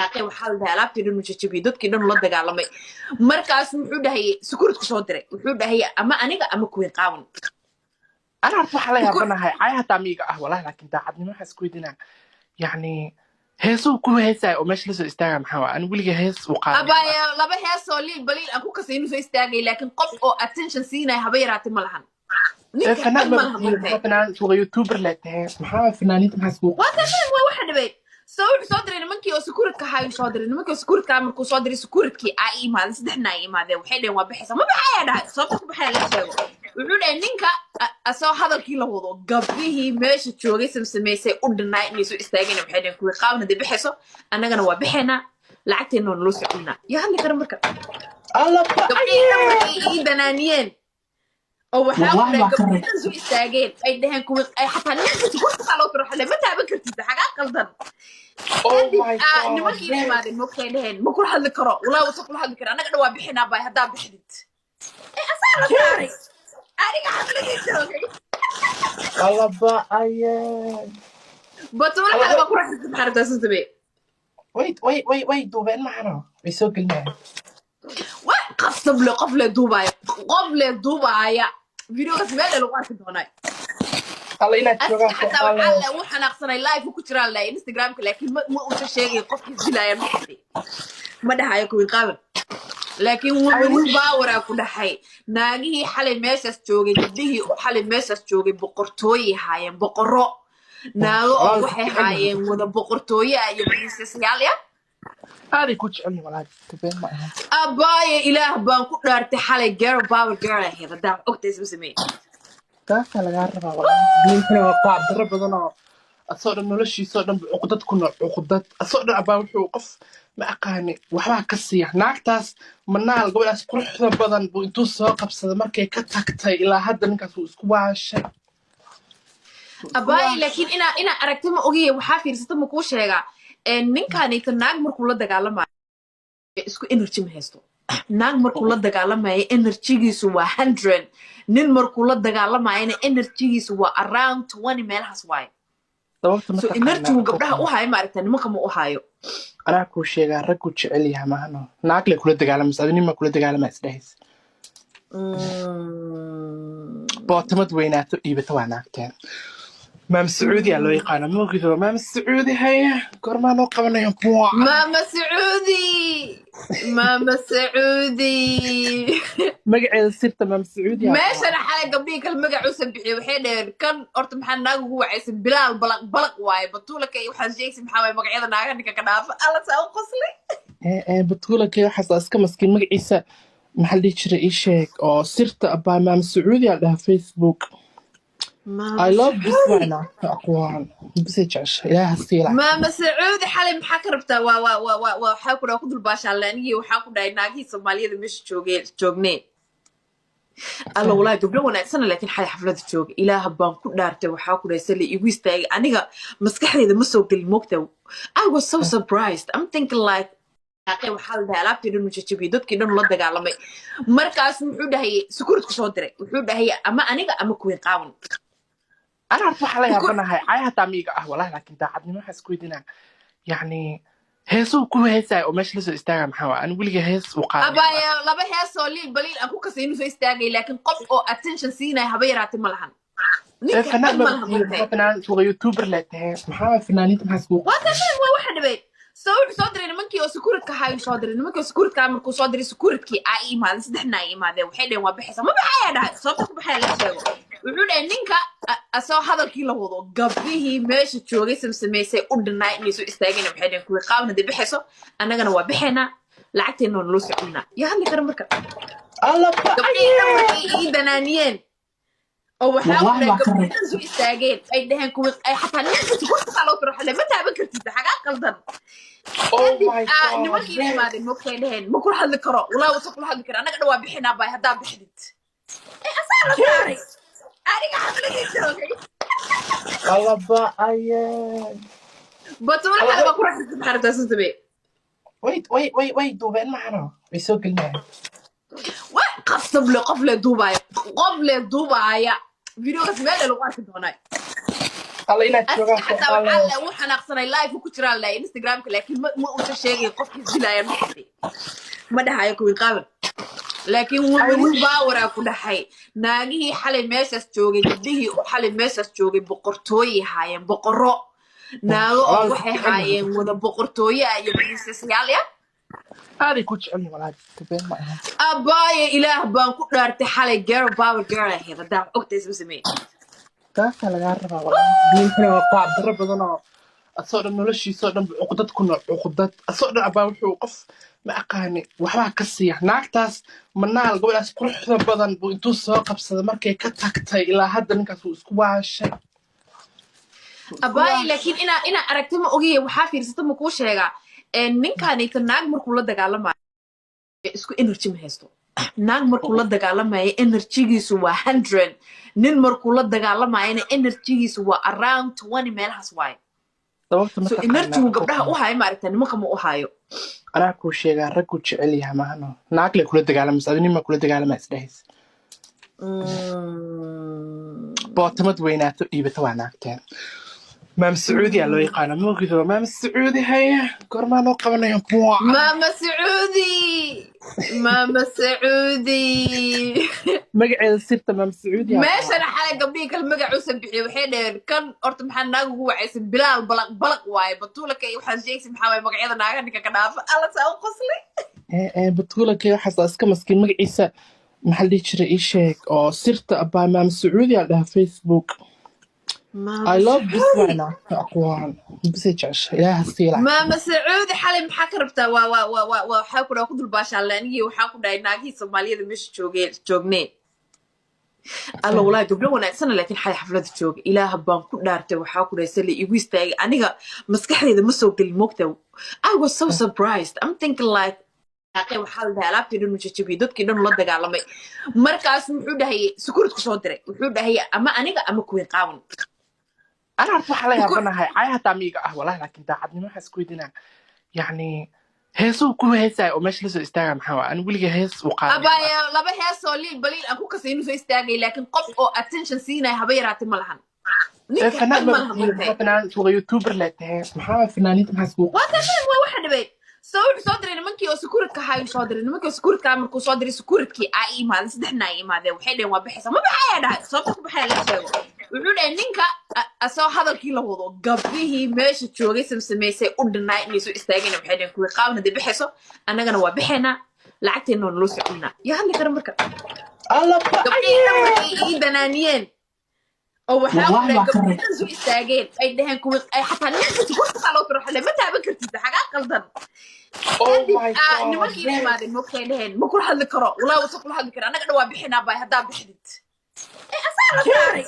Xanaaqay. Waxaa la dhahay alaabtii dhan u jajabiyey, dadkii dhan ula dagaalamay. Markaas wuxuu dhahay security soo diray, wuxuu dhahay ama aniga ama Queen Qaawan. Ana horta waxaa la yaabanahay cay hataa miiga ah wallahi, laakiin daacadnimo waxaa isku weydiinaa, yacni heesuu ku heesaya oo meesha lasoo istaaga maxaa waa? Ani weliga hees uu qaadanaya. Abaya, laba heesoo liil baliil aan ku kasay inuu soo istaagay, laakiin qof oo attention siinaya haba yaraatay ma lahan. Ee, ninka fanaan dhan ma lahan, mogtahay. Fanaan suuqa youtuber le tahay, maxaa fanaaniinta maxaa iskugu Waa taashan, waa waxa dhibay. So wuxuu soo diray nimankii oo security ahaa ayuu soo diray. Nimankii oo security ah markuu soo diray, security aa ii imaadeen, saddexna ay imaadeen. Waxay dhaheen waa baxaysa. Ma baxayaa dhahay, sababta ku baxaya la sheego. Wuxuu dhahay ninka asagoo hadalkii la wado, gabdhihii meesha joogay samsamaysay u dhanaa inay soo istaageen. Waxay dhaheen kuwii qaabna hadday baxayso, annagana waa baxaynaa, lacagteena waa naloo socolinaa. Yaa hadli kara marka? Alla. Gabdhihii dhan markay ii danaaniyeen oo waxaa ku Wallahi dhahay waa ka gabdhihii dhan soo istaageen, ay dhaheen kuwii ay xataa ninka security loo tiro xale ma taaban kartid, xagaa qaldan. Oh Kadib my God. Nimankii la imaadeen, mogtay, dhaheen ma kula hadli karo, walaa wasa kula hadli karo, annaga dhan waa bixinaa bay haddaa bixdid. Ee asaa la saaray, aniga xafladii joogay. Alla ba-aye. Batuula xale waa ku raxisay, maxaa rabtaa samsamee? Way duubeen maxano, way soo gelinayaan. Wa qasab le, qof le duubaaya, qof le duubaaya, videogaas meel lagu arki doonaa. Alla inaad Asiga joogaan. Xataa waxaa le uu xanaaqsanay live ku jiraa le Instagramka, laakiin ma uusan sheegay qofkii dilaaya. Ma xaday, ma dhahayo kuwii qaban, laakiin women's power aa ku dhaxay. Naagihii xalay meeshaas joogay, gabdhihii oo xalay meeshaas joogay, boqortooyay haayeen, boqorro naago oo waxay haayeen wada boqortooye ah iyo princessyaal ya. Aaday ku jecel yihiin walahi, been ma aha. Abaaye, ilaah baan ku dhaartay, xalay girl power girl ahayd haddaa ogtay isma sameeye. Taasaa lagaa rabaa walahi. Ninkana waa qaab darro badan oo asoo dhan noloshiisoo dhan cuqdad ku nool, cuqdad asoo dhan. Abaa, wuxuu qof ma aqaani, waxbaa ka siiya naagtaas manaal, gabadhaas quruxda badan buu intuu soo qabsaday markay ka tagtay ilaa hadda ninkaas wuu isku waashay. Abaaye, laakiin inaa aragti ma ogiye, waxaa fiirsata ma kuu sheegaa? Ninkaanayta naag markuu la dagaalamayo isku energy ma haysto. Naag markuu la dagaalamayo energygiisu waa 100, nin markuu la dagaalamayana energygiisu waa around 20 meelahaas waaye. Sababta ma So taqaanaa? energygu gabdhaha u hayo, maaragta, nimanka ma u hayo. Anaa kuu sheegaa, raggu jecel yahay maahano naag le kula dagaalamaysa, adi nin ma kula dagaalama isdhehaysa. Bootamad weynaato dhiibata waa naagteen. Maam Sacuudi aa loo yaqaana, moogido? Maam Sacuudi, haya, goormaa noo qabanaya? Maama Sacuudi, Maama Sacuudi. Magaceeda sirta Maam Sacuudi aa. Meeshana xalay gabdhihii kale magacuusan bixiyey. Waxay dhaheen kan horta maxaa naag ugu wacaysa? Bilaal balaq balaq waaye. Batuulaka iyo waxaad sheegaysa maxaa waaye? Magacyada naaga ninka ka dhaafa. Alla, saa u qoslay. Ee Batuulaka waxaas waa iska maskiin. Magaciisa maxaa la dhihi jiray? Ii sheeg oo sirta abaa. Maam Sacuudi aa la dhahaa Facebook. Maama I love this. Sacuudi. One naagta aqwaan bisay jecesha, ilaaha siila. Maama Sacuudi, xalay maxaa ka rabtaa? Waa waxaa ku dhaha ku dulbaashaalle anigii. Waxaa ku dhahay naagihii Soomaaliyada meesha joogeen joogneen. Alla, walaahi gabdho wanaagsana, laakiin xalay xaflada jooga, ilaah baan ku dhaartay, waxaa ku dhahay sali igu istaagay, aniga maskaxdayda ma soo gelin, moogta. I was so surprised. I'm thinking like waxaa la dhahay alaabtii dhan u jajabiyey, dadkii dhan ula dagaalamay. Markaas wuxuu dhahay security soo diray, wuxuu dhahay ama aniga ama Queen Qaawan. Ana horta waxaa la yaabanahay cay hataa miiga ah wallahi, laakiin daacadnimo waxaa isku weydiinaa, yacni heesuu ku heesaya oo meesha lasoo istaaga maxaa waa? Ani weliga hees uu qaadanaya. Abaya, laba heesoo liil baliil aan ku kasay inuu soo istaagay, laakiin qof oo attention siinaya haba yaraatay ma lahan. Ee, ninka fanaan dhan ma lahan, mogtahay. Fanaan suuqa youtuber le tahay, maxaa fanaaniinta maxaa iskugu Waa taashan, waa waxa dhibay. So wuxuu soo diray nimankii oo security ahaa ayuu soo diray. Nimankii oo security ah markuu soo diray, security aa ii imaadeen, saddexna ay imaadeen. Waxay dhaheen waa baxaysa. Ma baxayaa dhahay, sababta ku baxaya la sheego. Wuxuu dhahay ninka asagoo hadalkii la wado, gabdhihii meesha joogay samsamaysay u dhanaa inay soo istaageen. Waxay dhaheen kuwii qaawan hadday baxayso, annagana waa baxaynaa, lacagteena waa naloo socolinaa. Yaa hadli kara marka? Alla. Gabdhihii dhan markay ii danaaniyeen oo waxaa ku Wallahi dhahay waa ka gabdhihii dhan soo istaageen, ay dhaheen kuwii ay xataa ninka security loo tiro xale ma taaban kartid, xagaa qaldan. Oh Kadib my God. nimankii la imaadeen, mogtay, dhaheen ma kula hadli karo, walaa wasa kula hadli karo, annaga dhan waa bixinaa bay haddaa bixdid. Ee asaa la saaray, aniga xafladii joogay. Alla ba-aye. Batuula xale waa ku raxisay, maxaa rabtaa samsamee? Way duubeen maxano, way soo gelinayaan. Wa qasab le, qof le duubaaya, qof le duubaaya, videogaas meel lagu arki doonaa. Alla inaad Asiga joogaan xataa waxaa fiicnaan. La uu xanaaqsanay, live ku jiraa la Instagramka, laakiin ma uusan sheegay qofkii dilaaya. Ma xaday, ma dhahayo Queen Qaawan, laakiin I women's wish. power aa ku dhaxay. Naagihii xalay meeshaas joogay, gabdhihii oo xalay meeshaas joogay, boqortooyay haayeen, boqorro naago oo Walaal waxay jecel yihiin. haayeen wada boqortooye ah iyo princessyaal ya. Aaday ku jecel yihiin walaal, been ma aha. Abaaye, Ilaah baan ku dhaartay, xalay girl power girl ahayd. Haddaa ogtahay isma sameeye. Taasaa lagaa rabaa walaal. Diintana waa qaab darro badan oo asoo dhan noloshiisoo dhan cuqdad ku nool, cuqdad asoo dhan. Abaa, wuxuu qof ma aqaani, waxbaa ka siiya naagtaas Manaal, gabadhaas quruxda badan buu intuu soo qabsaday markay ka tagtay ilaa hadda ninkaas wuu isku waashay. Wuu isku Abaaye, waashay. Laakiin inaa aragti ma ogiye, waxaa fiirsata, ma kuu sheegaa, ninkanayta naag markuu la dagaalamayo isku energy ma haysto. Naag markuu la dagaalamayo energygiisu waa 100, nin markuu la dagaalamayana energygiisu waa around 20 meelahaas waaye. Sababta ma So taqaanaa? energygu gabdhaha u hayo, maaragta, nimanka ma u hayo. Anaa kuu sheegaa, raggu jecel yahay maahano naag le kula dagaalamaysa, adi nin ma kula dagaalama isdhehaysa. Bootamad weynaato dhiibata waa naagteen. Maam Sacuudi aa loo yaqaana, mogido Maam Sacuudi. Haya, goormaa loo qabanaya buuca? Maama Sacuudi, Maama Sacuudi. Magaceeda sirta Maam Sacuudi aa. Meeshana xalay gabdhihii kale magacuusan bixiyey, waxay dhaheen, kan horta maxaa naag ugu wacaysan? Bilaal balaq balaq waaye, Batuulaka iyo waxaan sheegaysa maxaa waaye magacyada naaga ninka ka dhaafa. Alla, saa u qoslay. Batuula kee? Waxaas waa iska maskiin. Magaciisa maxaa la dhihi jiray? Ii sheeg oo sirta abaa. Maam Sacuudi aa la dhahaa Facebook. Maama I love this. Sacuudi. One naagta aqwaan bisay jecesha, Ilaaha siila. Maama Sacuudi, xalay maxaa ka rabtaa? Waa waxaa ku dhaha ku dulbaashaalle anigii, waxaa ku dhahay naagihii Soomaaliyada meesha joogeen joognee. Alla, walaahi gabdho wanaagsana, laakiin xalay xaflada jooga, Ilaah baan ku dhaartay, waxaa ku dhahay sali igu istaagay, aniga maskaxdayda ma soo gelin moogta. I was so surprised. I'm thinking like, waxaa la dhahay alaabtii dhan u jajabiyey, dadkii dhan ula dagaalamay. Markaas wuxuu dhahay security soo diray, wuxuu dhahay ama aniga ama Queen Qaawan. Ana horta waxaa la yaabanahay cay hataa miiga ah walahi, laakiin daacadnimo waxaa isku weydiinaa, yacni heesuu ku heesaya oo meesha lasoo istaaga maxaa waa? Ani weliga hees uu qaadanaya. Abaya, laba heesoo liil baliil aan ku kasay inuu soo istaagay, laakiin qof oo attention siinaya haba yaraatay ma lahan. Ninka fanaan cid ma lahan ma moogtahay. Fanaan suuqa youtuber le tahay, maxaa fanaaniinta maxaa iskugu Waa taashan, waa waxa dhibay. So wuxuu soo diray nimankii oo securityka ahaa ayuu soo diray. Nimankii oo securityka ah markuu soo diray, securitkii aa ii imaadeen, saddexna ay imaadeen. Waxay dhaheen, waa baxaysa. Ma baxaya dhahay, sababta ku baxaya la sheego. Wuxuu dhahay ninka asagoo hadalkii la wado, gabdhihii meesha joogay samsamaysay u dhanaa inay soo istaageen. Waxay dhaheen, kuwii qaawan hadday baxayso, annagana waa baxaynaa, lacagteena waa naloo soconinaa. Yaa hadli kara marka? Alla. Gabdhihii dhan markay ii danaaniyeen oo waxaa ku Wallahi dhahay waa ka gabdhihii dhan soo istaageen, ay dhaheen kuwii ay xataa ninka security loo tiro, waxaa ma taaban kartid, xagaa qaldan. Oh Kadib my God. Nimankiina imaadeen mogtay, dhaheen ma kula hadli karo, walaa wasa kula hadli karo, annaga dhan waa bixinaa baay haddaa bixdid. Ee asaa la saaray.